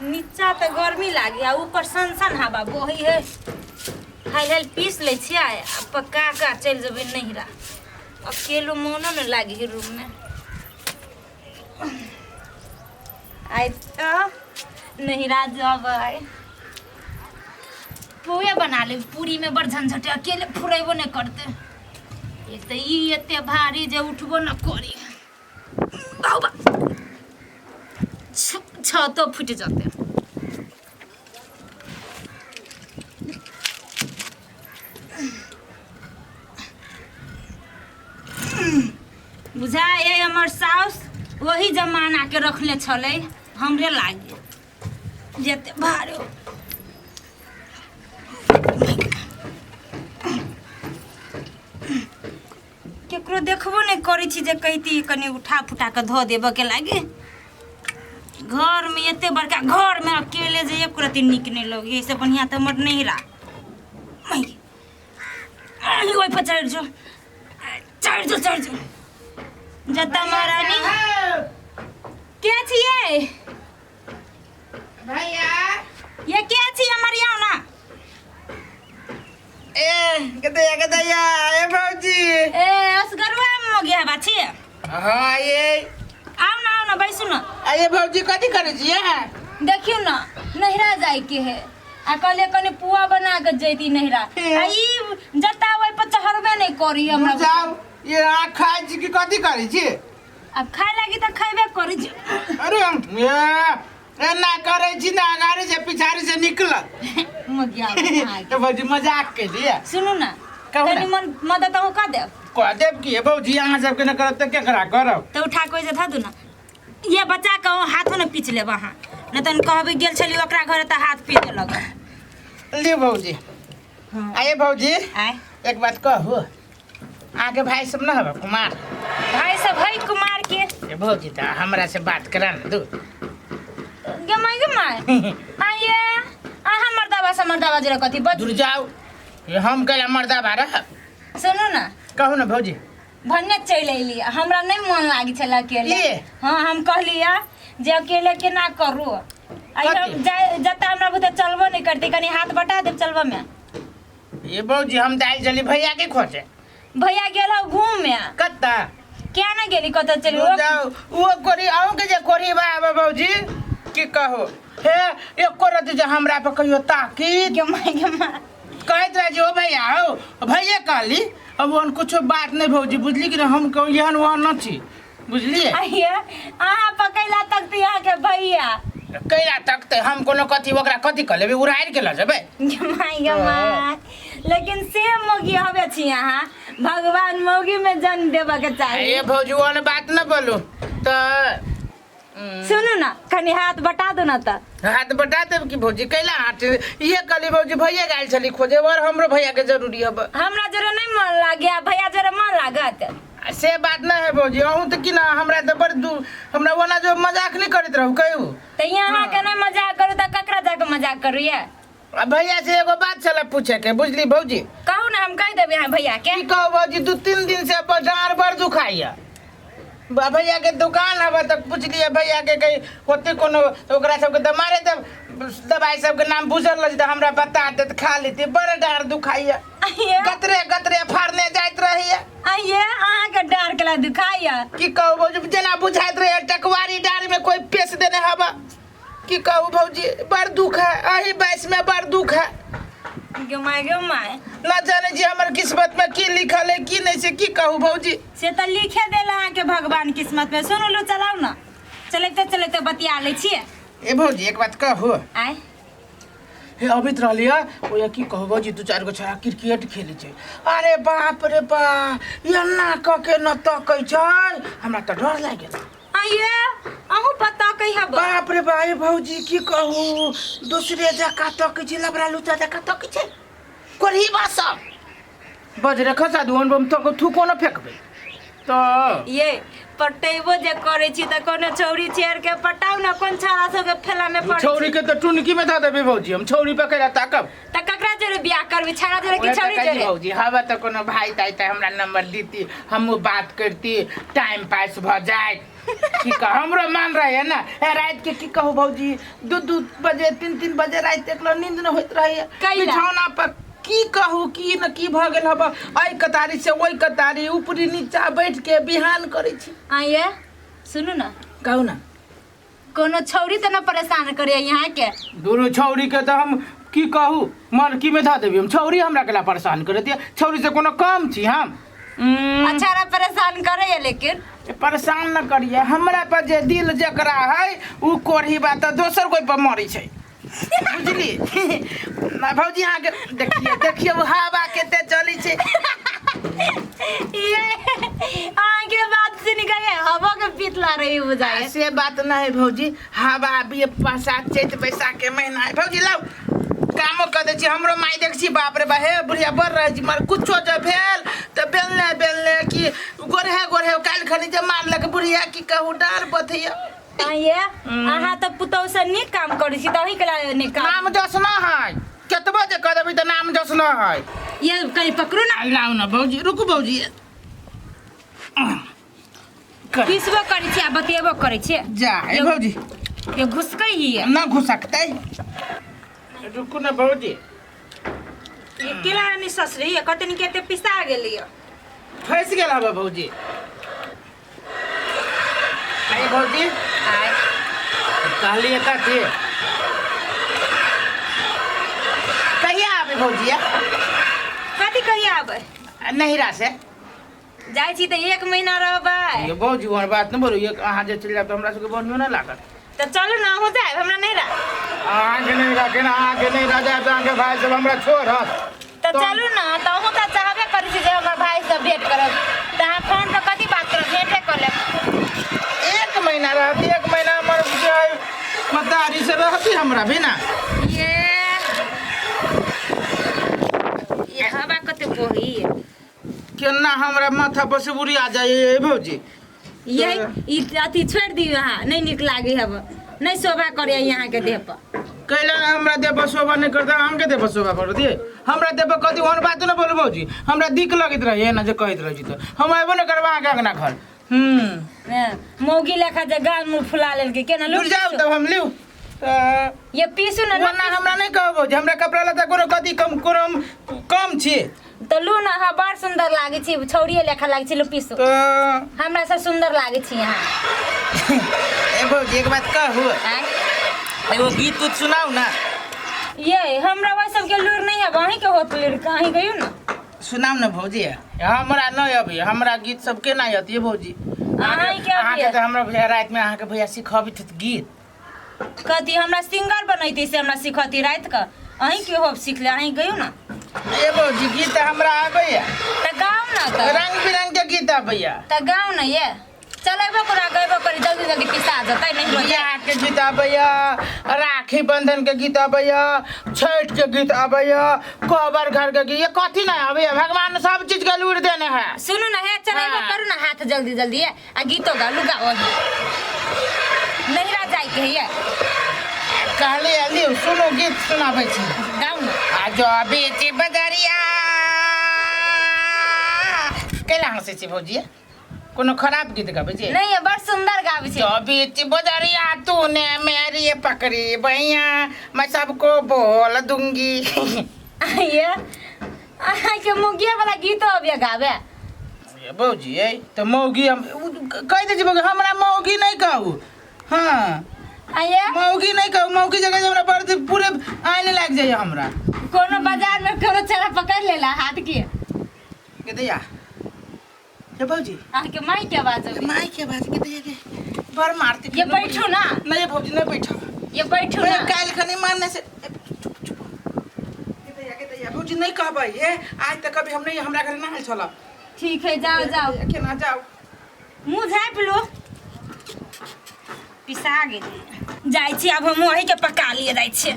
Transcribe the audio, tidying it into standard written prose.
नीचा तऽ गर्मी लागे आ ऊपर सन सन हवा बहै है। खाइ लेल पीस लै छियै आ पका कऽ चलि जेबै नैहरा। अकेलो मोनो नहि लागे है रूममे। आइ तऽ नैहरा जबै, पुए बना लेब। पूरीमे बड़ झंझट है, अकेले फुरेबो नहि करतै। एक तऽ ई एते भारी जे उठबो नहि करी। बाबा, छतो फुटि जेतै। बुझाइ हमर साउस ओही जमानाके रखने छलै, हमरे लागे जते भारी। केकरो देखबो नहि करै छी जे कहिती कनि उठा फुटा कऽ धऽ देबऽके लागे। घरमे एते बड़का घरमे अकेले जे एको रत्ती नीक नहि लगै। एहिसँ बढ़िआँ तऽ हमर नैहरा। ओहि पर चढ़ि जो, चढ़ि जो, चढ़ि जो। जतऽ महारानी के छियै? भैया। ये के छी हमर? आउ ना। ए गदैया, गदैया, ए भौजी। ए असगरुआ मगिया बा छी? हाँ, ये। आउ ना, आउ ना, बैसू ना। आइए भौजी, कथी करै छियै? देखियौ ना, नैहरा जाइके है आ कहलियै कनि पुआ बना के जैती नैहरा, आ ई जता ओहि पर चढ़बे नहि करी हमरा। जाउ, ये अहाँ खाइ छी कि कथी करै छी? आब खाय लागी तऽ खैबे करी छी। अरे ए एना करै छी ने, अगाड़ी से पिछाड़ी से निकलत। मगिया। तो भौजी, मजाक केलिए। सुनू ना। कहू ना। कनि मन मदद अहूँ कऽ देब। कह देब की भौजी, अहाँ सबके न करब तऽ केकरा करब? तऽ उठा के ओहिसँ धऽ दू ना। ये बच्चा के हाथो ने पीच लेब अहाँ, नहि तऽ कहबै गेल छली ओकरा घरे तऽ हाथ पीच देलक। लियौ भौजी। हाँ। आइए भौजी। आय। एक बात कहू, अहाँके भाई सब न हबे कुमार? भाई सब है कुमार के। ए भौजी, तऽ हमरा से बात करा ने दू। गे माय, गे माय, आइए अहाँ मर्दाबा से मर्दाबा जरा कथी बज। दूर जाउ, ये हम कैला मर्दाबा रहब? सुनू ना। कहू ने भौजी। भन्ने चलि अयली, हमरा नहि मन लागै छलै अकेले। ई? हाँ, हम कहलियै जे अकेले केना करू। आइ हम कथी? जतऽ हमरा बुते चलबो नहि करतै, कनि हाथ बटा देब चलबऽ मे। ये भौजी, हम दालि जली भैया के खोजे। भैया गेल हौ घूमे। कत्ता? किया ना गेली, कतऽ चलि? दूर जाउ, वो कोरी अहूँ के जे कोरी बा आबे भौजी, की कहू हे, एको रति जे हमरा पर कहियो ताकी। गे माय, गे माय। कहैत रहे जे ओ भैया हौ, भैये कहली। अब ओहन कुछो बात नहीं भौजी, बुझली कि हम कहू एहन ओहन न छी, बुझलिए? आइए अहाँ पकैला तक तऽ अहाँके भैया। कैला तकते? हम कोनो कथी ओकरा कथी कह लेबै, उड़ारि के लऽ जेबै? गे माय, गे माय, लेकिन से मौगी हवे छी अहाँ, भगवान मौगी में जन्म देबऽ के चाही। ए भौजी, ओहन बात न बोलू तऽ। सुनू ना, कनि हाथ बटा दू ना तऽ। हाथ बटा देब कि भौजी, कैला हाथ? इहे कहली भौजी, भैया गेल छली खोजे और हमरो भैया के जरूरी हब। हमरा जरे नहीं मन लागे आ भैया जरे मन लागत? से बात न है भौजी, अहूँ तऽ की ना हमरा तऽ बड़ दू हमरा ओना जो मजाक नहीं करैत रहू कहू। तऽ यहाँ के नहीं मजाक करू तऽ ककरा जाके मजाक करू ये? आ भैया से एगो बात छलै पूछे के, बुझली भौजी? कहू ना, हम कहि देबै अहाँ भैया के। की कहू भौजी, 2-3 दिन से डाँड़ बड़ दुखाइया। भैया के दुकान हबे तऽ पुछलियै भैया के, कही होते कोनो ओकरा सबके तऽ मारे देब दवाई सबके नाम बुझल रहै तऽ हमरा बता देत, खा लेती। बड़ डाँड़ दुखाइया। आइये। गतरे गतरे फाड़ने जाइत रहैया। आइये अहाँके डाँड़ केला दुखाइया? की कहू भौजी, जेना बुझाइत रहैया टकवारी डाँड़ में कोई पेश देने हवा। की कहू भौजी, बड़ दुख है, अही वयस में बड़ दुख है। गे माय, गे माय। न जाने जी हमर किस्मत में की लिखल है की नहीं, से की कहू भौजी। से तऽ लिखे देला अहाँके भगवान किस्मत में। सुनू लू, चलाउ ना, चलैते चलैते बतिया लै छियै। ए भौजी, एक बात कहू? आय। हे अबैत रहली है ओया, की कहू भौजी, दू चारि गो छोड़ा क्रिकेट खेलै छै। अरे बाप रे बा, एना कऽ के न तकै छै, हमरा तऽ डर लागि गेल। आइए अहूँ पता कही हब। बाप रे बा, ए भौजी, की कहू, दूसरे जका तकै छै, लबरा लुचा जका तकै छै। कोरही बा सब बजरे खसा दू बम तक थूको न फेकबै तऽ। ये पटेबो जे करै छी तऽ कोनो छौरी चेयर के पटाउ ने, कोन छाड़ा सबके फेला में पड़ै छौरी के तऽ टुनकी में धऽ देबै भौजी, हम छौरी पकड़ ताकब। तऽ ककरा जोरे बियाह करबी, छाड़ा जोरे कि ओहे तऽ छौरी कहली जोरे? भौजी, हवा तऽ कोनो भाई ताई तऽ हमरा नंबर दीती, हमहूँ बात करती, टाइम पास भऽ जाइत। की कह हमरो मान रहे है ना। ए रात के की कहू भौजी, 2-2 बजे 3-3 बजे रात तक नींद न होइत रहे। कैला? बिछौना पर की कहू की न की भऽ गेल हब, एहि कतारी से ओहि कतारी ऊपरी नीचा बैठ के बिहान करै छी। आइए सुनू ना। कहू ना। कोनो छौरी तऽ न परेशान करे यहाँ के? दुनू छौरी के तऽ हम की कहू, मन की में धऽ देबी हम। छौरी हमरा केला परेशान करैत यऽ? छौरी से कोनो कम छी हम? अच्छा रा परेशान करे है लेकिन परेशान न करिए हमरा पर। जे दिल जकरा है उ कोढ़ी बात तऽ दोसर कोई पर मरै छै, बुझली ना भौजी? अहाँके देखिए देखिए, उ हवा कते चलै छै। ये अहाँके बात सुन के ये हवा के पीत ला रही बुझाए। से बात नहीं है भौजी, हवा अभी बरसात चैत बैसाख के महीना है भौजी। लाउ कामो कर दै छी। हमरो माय देख छी, बाप रे बा, हे बुढ़िया बड़ रहै छी, मगर कुछो जे भेल तऽ बेलने बेलने कि गोरहे गोरहे। काल्हि खनी जे मारलक बुढ़िया, की कहू, डाँड़ बथैया। ये अहाँ तऽ पुतहु से नीक काम करै छी तऽ अहीं के ला नीक काम। नाम जस न है, केतबो जे कह देबै तऽ नाम जस न है। ये कहीं पकड़ू ना। लाउ ना भौजी, रुकू भौजी। पिसबो करै छी आ बतियेबो करै छी। जा ए भौजी। ये घुसकै ही है। ना घुसकतै, रुकू ना भौजी। ये केला नहीं ससरी ये कते नी केते पिसा गेली ये। फंस गेल हबे भौजी। आई भौजी। आय। कहलिए कथी, कहिया आबे भौजी? कथी कहिया आबै? नहिरा से। जाइ छी तऽ 1 महीना रहबै। ये भौजी, ओहन बात नहि बोलू। एक अहाँ जे चलि जायब तऽ हमरा सबके बढ़ियो नहि लागत। तऽ चलू ने, अहूँ जायब हमरा नहिरा। अहाँके नहि राखे ने, अहाँके नहि राजा तऽ अहाँके भाय सब हमरा छोड़त? तऽ चलू ने, तऽ अहूँ तऽ चाहबे करै छी जे हमर भाय से भेंट करब, तऽ अहाँ फोन पर कथी बात करब, भेंटे कऽ लेब। 1 महीना रहती, 1 महीना हमर जे है मतारी से रहती हमरा भी ना। ये ये हवा कते बही। केना हमरा माथा पर से उड़िया जाय भौजी। ये ई अथी छोड़ि दियौ अहाँ, नहि नीक लागै हब, नहि शोभा करे यहाँ के देह पर। कैला हमरा देह पर शोभा नहि करता? अहाँके देह पर शोभा कर दिए? हमरा देह पर कथी? ओहन बात नहि बोलू भौजी, हमरा दिक लगैत रहे ना जे कहैत रहै छी, तऽ हम अयबो नहि करब अहाँके अंगना घर। मौगी लेखा जे गाल मुँह फुला लेलकै केना। दूर जाउ तब हम लिउ तऽ। ये पीसू ने। ओना हमरा नहि कहब जे हमरा कपड़ा लत्ता कोनो कथी कम, कोनो हम कम छी? तऽ लू ने, अहाँ बड़ सुन्दर लागै छी, छौड़िए लेखा लागै छी। लू पीसू। तऽ हमरा से सुन्दर लागै छी अहाँ। ए भौजी, एक बात कहू? आँय? एगो गीत उत सुनाउ ना। ये हमरा वही सबके लूर नहीं है, अहीं के होत लूर, अहीं गयू ना। सुनाउ ने भौजी। हमरा नहि अबै, हमरा गीत सब केना अतियै भौजी? अहाँके अहाँके अबैए? तऽ हमरा भैया रातिमे अहाँके भैया सिखबैत गीत। कथी हमरा सिंगर बनैती से हमरा सिखती राति के? अहीं के होब सीख ले, अहीं गयू ना। ए भौजी, गीत हमरा आबैया। तऽ गाउ ना तऽ। रंग बिरंग के गीत आबैया। तऽ गाउ ना। ये चलेबो करा गएबो करी, जल्दी जल्दी पिसा जेतै नहीं हो जाए। बियाह के गीत आबैया, राखी बंधन के गीत आबैया, छठ के गीत आबैया, कोबर घर के गीत, ये कथी नहीं आबैया? भगवान सब चीज के लूर देने है। सुनू ना, हे चलेबो हाँ। करू ना हाथ जल्दी जल्दी ये आ गीतो गाउ, लू गाओ। नहिरा जाय के है ये। कहली लियौ सुनू, गीत सुनाबै छी। गाउ ना। आ जो बीच बजरिया। कैला हंसै छी भौजी? कोनो खराब गीत गाबै छी? नहीं, ये बड़ सुंदर गाबै छै। जो बीच बजरिया तूने मेरी पकड़ी भैया, मैं सबको बोल दूंगी। ये अहाँके मुगिया वाला गीतो अबिया गावे? ये भौजी, ए तऽ मौगी हम कहि दै छी भौजी, हमरा मौगी नहि कहू। हाँ। आये। मौगी नहि कहू। मौगी जगह जे हमरा बड़ पूरे आइन लागि जाइए हमरा। कोनो बाजार में कोनो चरा पकड़ लेला हाथ के। के दैया ये भौजी। अहाँके माई के आवाज अबै। माई के आवाज के दैया के बड़ मारती। ये बैठू ना। नहीं भौजी, नहीं बैठो। ये बैठू ना। काल्हि खनी मारने से। ए, चुप चुप। के दैया, के दैया भौजी, नहीं कहबै। हे, आज तक कभी हम नहीं, हमरा घर ना आयल छल। ठीक है, जाओ जाओ। केना जाउ? मुँह झाँपि लो, पिसा गेली। जाइ छी आब हम, वही के पका लिए जाइ छी।